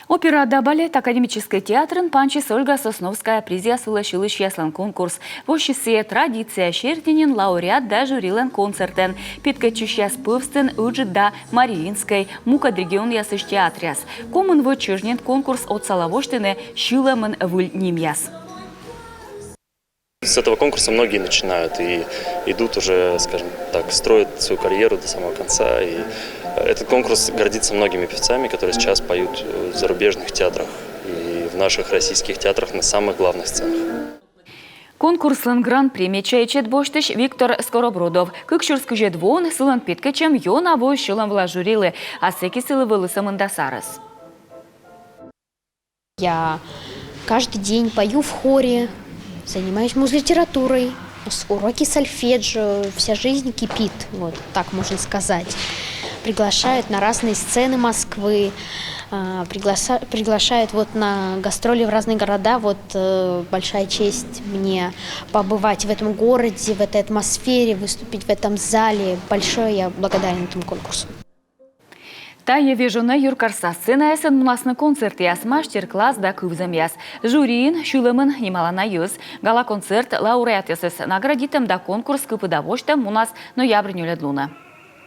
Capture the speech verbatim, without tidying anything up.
Опера да балет академическӧй театрын пансис Ольга Сосновская призъяс вылӧ сьылысьяслӧн конкурс. Воссис сійӧ традиция серти нин лауреат да жюрилӧн концертӧн. Петкӧдчысьяс пӧвстын ыджыд да мариинскӧй, мукӧд регионъясысь театръяс. Комын во чӧж нин конкурс отсалӧ восьтыны сьылӧмын выль нимъяс. С этого конкурса многие начинают и идут уже, скажем так, строят свою карьеру до самого конца. И этот конкурс гордится многими певцами, которые сейчас поют в зарубежных театрах и в наших российских театрах на самых главных сценах. Конкурслӧн гран-при медся ичӧт босьтысь Виктор Скоробродов. Кык сюрс кызьӧд воын сылӧн петкӧдчӧм ёна воис сьӧлӧм вылас жюрилы, а сэки сылы вӧлі сӧмын дас арӧс. Я каждый день пою в хоре, занимаюсь музлитературой, с- уроки сольфеджио, вся жизнь кипит, вот так можно сказать. Приглашают на разные сцены Москвы, а, пригласа- приглашают вот на гастроли в разные города. Вот э, большая честь мне побывать в этом городе, в этой атмосфере, выступить в этом зале. Большое я благодарен этому конкурсу. Тайӧ вежонӧ юркарса сценаясын мунасны концертъяс, мастер-класс да кывзӧмъяс. Жюриын сьылӧмын нималана йӧз. Гала-концерт, лауреатъясӧс наградитӧм да конкурс кыпыда восьтӧм мунас ноябрь нёльӧд лунӧ.